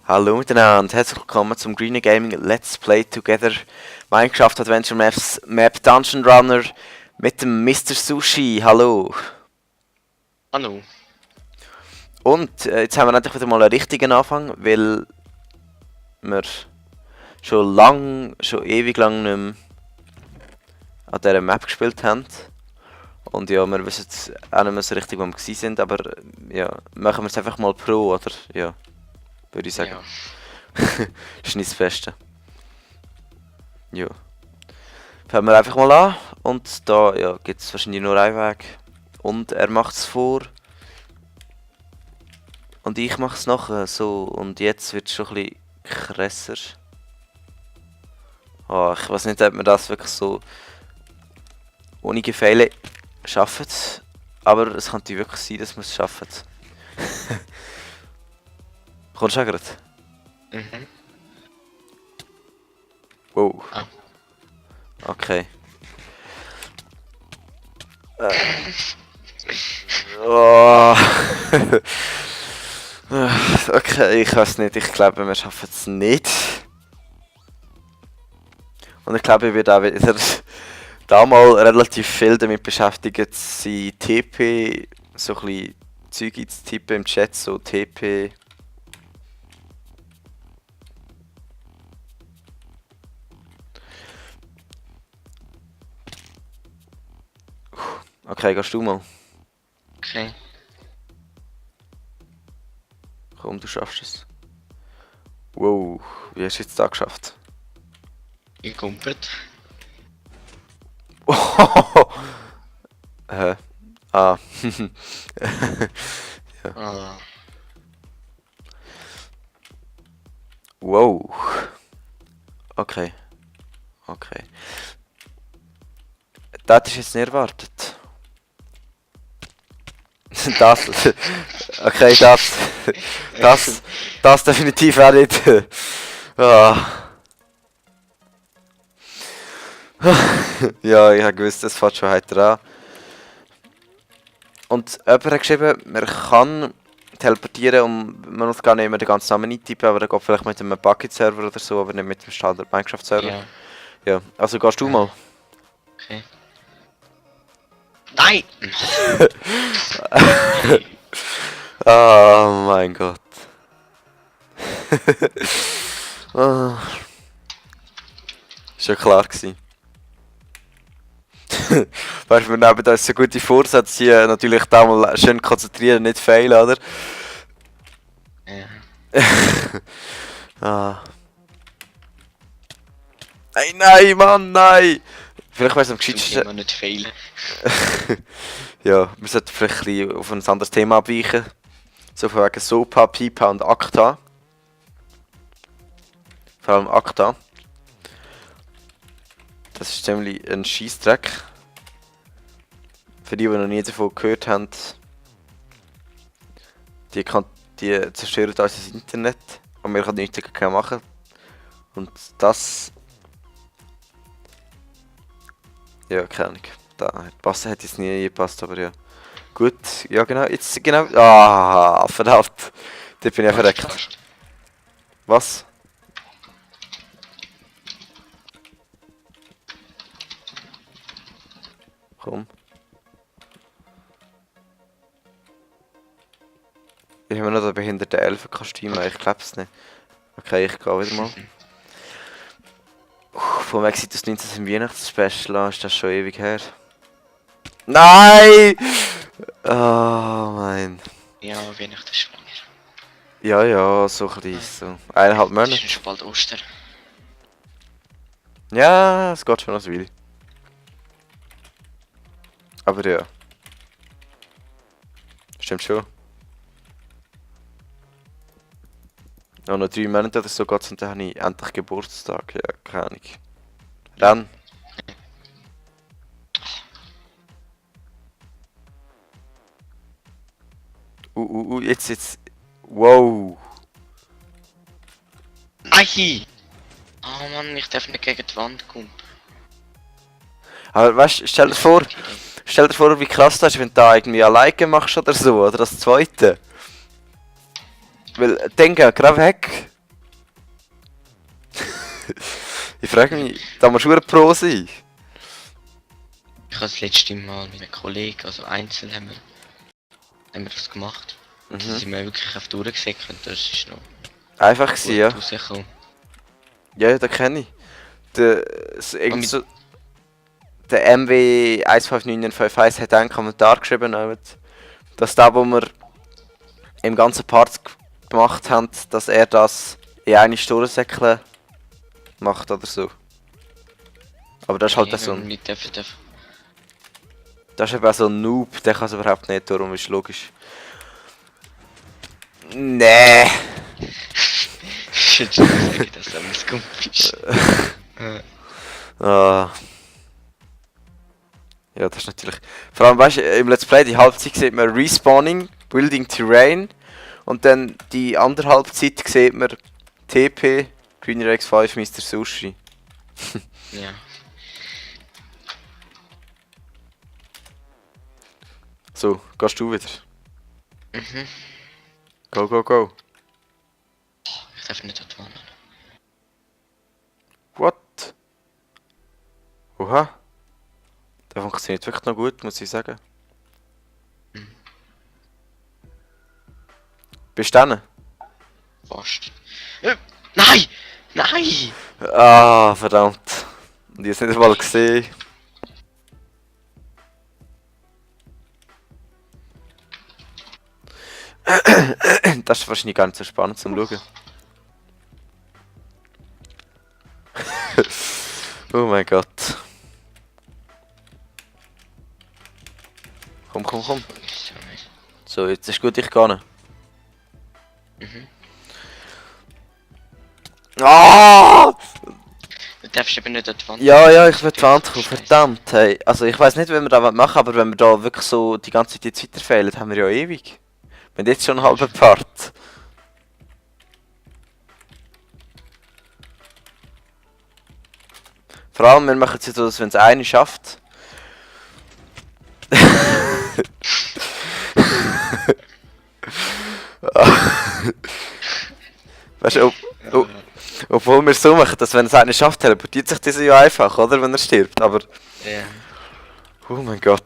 Hallo miteinander, herzlich willkommen zum Green Gaming Let's Play Together Minecraft Adventure Maps Map Dungeon Runner mit dem Mr. Sushi. Hallo. Hallo. Und jetzt haben wir endlich wieder mal einen richtigen Anfang, weil wir schon ewig lang nicht mehr an dieser Map gespielt haben. Und ja, wir wissen jetzt auch nicht mehr so richtig, wo wir gewesen sind, aber ja, machen wir es einfach mal pro, oder? Ja, würde ich sagen. Ja. Das ist nicht das Beste. Ja. Fangen wir einfach mal an. Und da ja, gibt es wahrscheinlich nur einen Weg. Und er macht es vor. Und ich mache es nachher. So, und jetzt wird es schon ein bisschen krasser. Oh, ich weiß nicht, ob wir das wirklich so ohne Gefehle schaffen. Aber es könnte wirklich sein, dass wir es schaffen. Kommst du auch gerade? Mhm. Wow. Ah. Okay. Oh. Okay, ich weiß nicht. Ich glaube, wir schaffen es nicht. Und ich glaube, ich werde auch wieder da mal relativ viel damit beschäftigt sein, TP, so ein bisschen Zeug einzutippen im Chat, so TP. Okay, gehst du mal. Okay. Komm, du schaffst es. Wow, wie hast du jetzt da geschafft? Ich kumpelt. Ah. Ah. Wow. Okay. Okay. Das ist jetzt nicht erwartet. Das. Okay, das definitiv auch nicht. Ah. Ja, ich habe gewusst, das fährt schon heute an. Und jemand hat geschrieben, man kann teleportieren und man muss gar nicht mehr den ganzen Namen eintippen, aber er geht vielleicht mit einem Bucket-Server oder so, aber nicht mit dem Standard-Minecraft-Server. Ja. Ja, also gehst du mal. Okay. Nein! Oh mein Gott. Ah. Ist ja klar gewesen. Weißt du, wir nehmen uns so gute Vorsätze hier natürlich da mal schön konzentrieren, nicht failen, oder? Ja. Ah. Nein, Mann, nein! Vielleicht wäre es am gescheitsten. Immer nicht fehlen. Ja, wir sollten vielleicht ein bisschen auf ein anderes Thema abweichen. So von wegen SOPA, PIPA und ACTA. Vor allem ACTA. Das ist ziemlich ein Scheissdreck. Für die noch nie davon gehört haben, die zerstören unser Internet und wir können nichts dagegen machen. Und das... Ja, keine Ahnung. Da passen hätte es nie gepasst, aber ja. Gut, ja genau, jetzt genau... Ah, verdammt. Da bin ich verreckt. Was? Komm. Ich habe noch den behinderten Elfen-Kostüm, ich glaub's nicht. Okay, ich gehe wieder mal. Von weg seit das 19. Weihnachtsspecial an, ist das schon ewig her. Nein! Oh mein. Ja, Weihnachten ist länger. Ja, ja, so ein bisschen so. 1,5 Es Monate. ist schon bald Ostern. Ja, es geht schon noch ein Weile. Aber ja. Stimmt schon. Ja, noch 3 Monate oder so geht's und dann habe ich endlich Geburtstag. Ja, keine Ahnung. Dann. Jetzt. Wow. Ai! Oh Mann, ich darf nicht gegen die Wand kommen. Aber weißt du, stell dir vor, wie krass das ist, wenn du da irgendwie alleine machst oder so, oder das zweite. Weil, denke, gerade weg. Ich frage mich, da musst du ein Pro sein. Ich habe das letzte Mal mit einem Kollegen, also einzeln haben wir das gemacht. Da sind wir wirklich auf durchgesäckelt und das ist noch Einfach gut gewesen, ja. rausgekommen. Ja, den kenne ich. Irgend so, der MW 159951 hat einen Kommentar geschrieben, dass da, wo wir im ganzen Part gemacht haben, dass er das in eine Stunde macht oder so. Aber das ist halt so ein, Nicht dürfen. das ist eben auch so ein Noob, der kann es überhaupt nicht, darum ist logisch. Nee. Ich hätte schon gesagt, dass du mein Kumpel bist. Ah. Ja, das ist natürlich. Vor allem, weißt du, im Let's Play, die Halbzeit sieht man Respawning, Building Terrain und dann die andere Halbzeit sieht man TP, Greener X5, Mr. Sushi. Ja. So, gehst du wieder? Mhm. Go, go, go. Ich darf nicht dort wohnen. What? Oha. Der funktioniert wirklich noch gut, muss ich sagen. Bist du dran? Fast. Nein! Nein! Ah, verdammt. Und ich habe es nicht einmal gesehen. Das ist wahrscheinlich gar nicht so spannend zum Schauen. Oh mein Gott. Komm, komm, komm. So, jetzt ist gut, ich gehe. Mhm. Ah! Du darfst eben nicht an die Wand. Ja, ja, ich will die Wand kommen, verdammt. Hey. Also ich weiß nicht, wie wir das machen, aber wenn wir da wirklich so die ganze Zeit jetzt weiterfehlen, haben wir ja ewig. Wir haben jetzt schon einen halben Part. Vor allem, wir machen es jetzt so, dass wenn es eine schafft. Weißt du, obwohl wir es so machen, dass wenn es eine schafft, teleportiert sich dieser ja einfach, oder? Wenn er stirbt, aber... Ja. Oh mein Gott.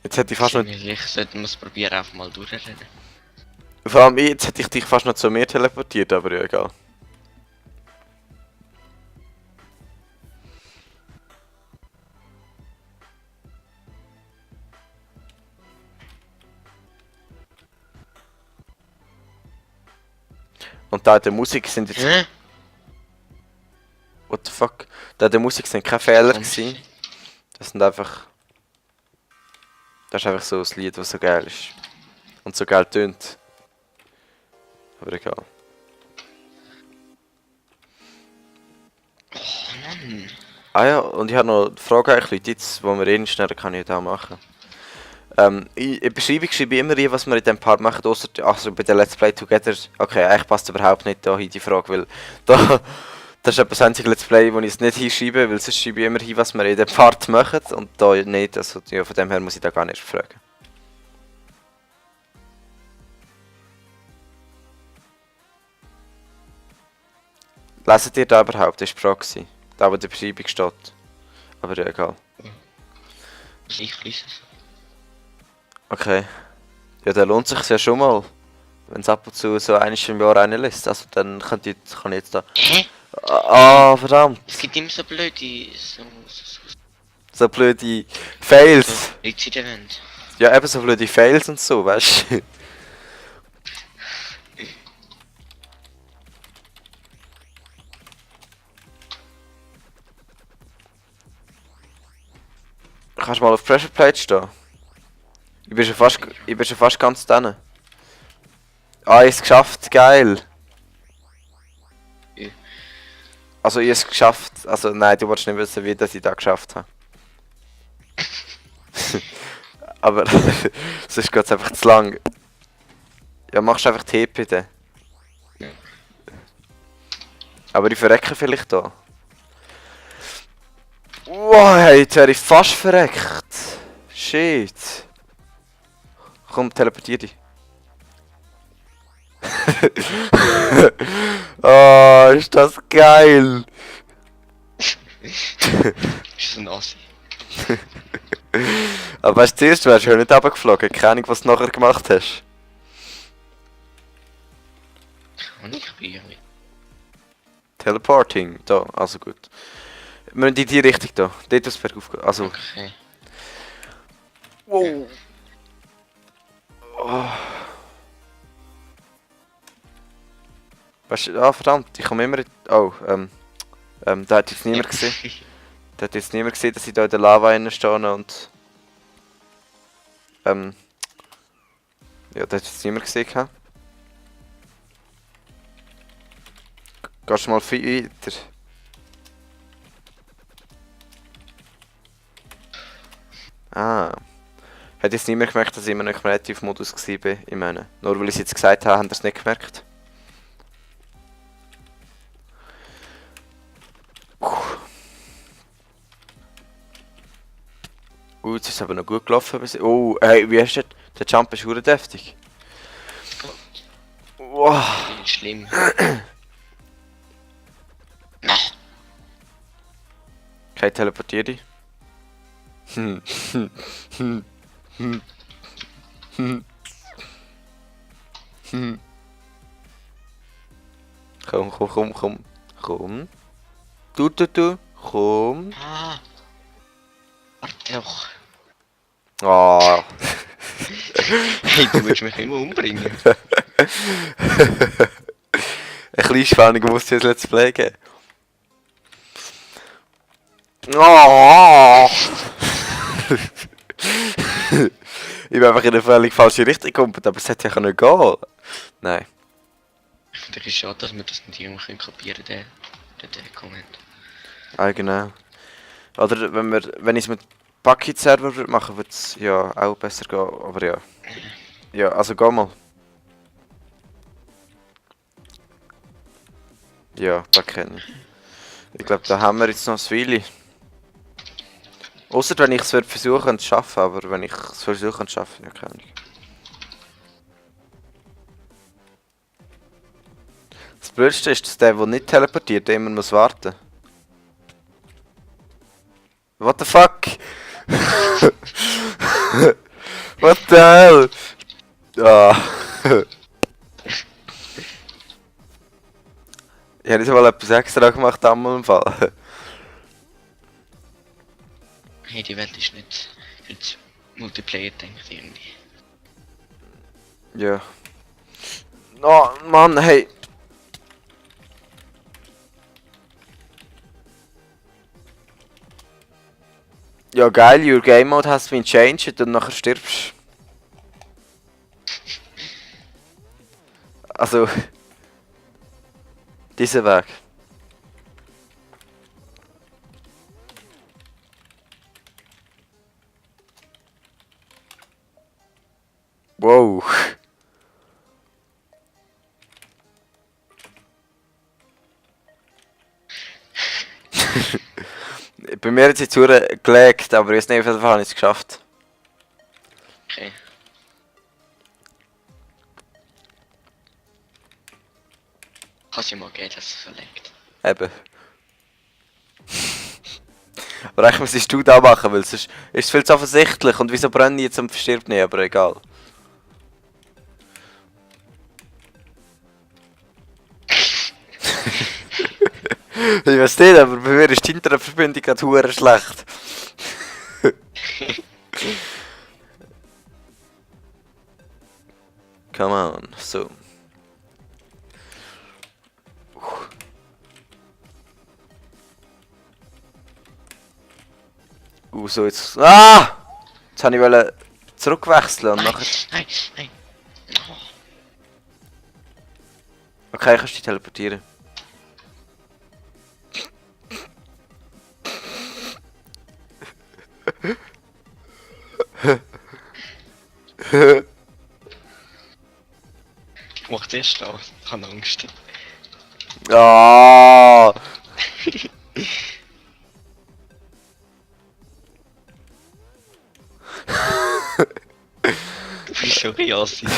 Jetzt hätte ich fast noch... Ich sollte es probieren, einfach mal durchrennen. Vor allem jetzt hätte ich dich fast noch zu mir teleportiert, aber ja, egal. Und da in der Musik sind jetzt... Hä? What the fuck? Da in der Musik sind keine Fehler gewesen. Das sind einfach... Das ist einfach so ein Lied, das so geil ist. Und so geil tönt. Aber egal. Oh Mann. Ah ja, und ich habe noch eine Frage eigentlich, Leute, jetzt, wo wir eh schneller kann ich das auch machen. In der Beschreibung schreibe ich immer rein, was wir in diesem Part machen, ausser also bei der Let's Play Together. Okay, eigentlich passt überhaupt nicht da hin die Frage, weil da, das ist etwas einzige Let's Play, wo ich es nicht hinschreibe, weil sonst schreibe ich immer hin, was wir in dem Part machen und da nicht, also ja, von dem her muss ich da gar nicht fragen. Leset ihr da überhaupt? Das war die Frage gewesen. Da, wo in der Beschreibung steht. Aber ja, egal. Ich lese es. Okay. Ja, dann lohnt sich ja schon mal. Wenn es ab und zu so einmal im Jahr einen lässt. Also dann kann ich jetzt da... Hä? Ah, verdammt. Es gibt immer so blöde... So blöde Fails. Incident. Ja, eben so blöde Fails und so, weißt du. Kannst du mal auf Pressure Plate stehen? Ich bin schon fast ganz dran. Ah, ich habe es geschafft, geil. Ja. Also ich habe es geschafft. Also nein, du wolltest nicht wissen, wie dass ich das geschafft habe. Aber sonst geht es einfach zu lang. Ja, machst einfach TP dann. Ja. Aber ich verrecke vielleicht da. Wow, hey, jetzt wäre ich fast verreckt. Shit. Komm, teleportier dich. Oh, ist das geil! Ist so ein Assi. Aber weißt du, zuerst wärst du ja nicht runtergeflogen. Keine Ahnung, was du nachher gemacht hast. Kann ich irgendwie. Teleporting, da, also gut. Wir müssen in die Richtung da. Dort ist bergauf. Also. Okay. Wow. Oh. Weißt du, ah verdammt, ich komme immer in... Oh, da hat jetzt niemand gesehen. Da hat jetzt niemand gesehen, dass ich da in der Lava innen stehe und... Ja, da hat jetzt niemand gesehen. Gehabt. Gehst du mal weiter? Ah. Hat jetzt niemand gemerkt, dass ich immer noch im Creative-Modus war? Ich meine, nur weil ich es jetzt gesagt habe, haben ihr es nicht gemerkt. Jetzt ist es aber noch gut gelaufen. Oh, hey, wie hast du das? Der Jump ist verdammt deftig. Wow. Schlimm. Okay, teleportier dich. Komm. Du. Komm. Ah. Warte doch. Oh. Hey, du willst mich immer umbringen. Ein kleines Spannung muss ich jetzt Let's Play geben. Oh. Ich bin einfach in eine völlig falsche Richtung gekommen, aber es hätte ja nicht gehen. Nein. Ich finde es schade, dass wir das nicht irgendwie kapieren können, den Comment. Ah, genau. Oder wenn ich es mit Bucket-Server machen würde es ja auch besser gehen, aber ja. Ja, also geh mal. Ja, da kenne ich. Ich glaube, da haben wir jetzt noch ein Weile. Ausser wenn ich es versuchen zu schaffen, aber wenn ich es versuchen zu schaffen, ja keine Ahnung. Das Blödste ist, dass der nicht teleportiert, immer muss warten. What the fuck? What the hell? Ah. Ich habe nicht mal etwas extra gemacht am Fall. Hey, die Welt ist nicht für das Multiplayer, denke ich irgendwie. Ja. Oh Mann, hey. Ja geil, your game mode has been changed und nachher stirbst. Also. Dieser Weg. Wow. Bei mir hat es jetzt gelegt, aber jetzt nicht auf habe ich es geschafft. Okay. Kann es ja mal gehen, dass es verlegt. Eben. Aber eigentlich müsstest du da machen, weil sonst ist es viel zu offensichtlich und wieso brenne ich jetzt und verstirbt nicht, aber egal. Ich weiß nicht, aber bei mir ist die Internetverbindung gerade hure schlecht. Come on, so. So jetzt. Ah! Jetzt wollte ich zurückwechseln und nachher. Nein. Oh. Okay, kannst du dich teleportieren. Ich mach zuerst da, ich habe Angst. Ah! Du bist schon riesig.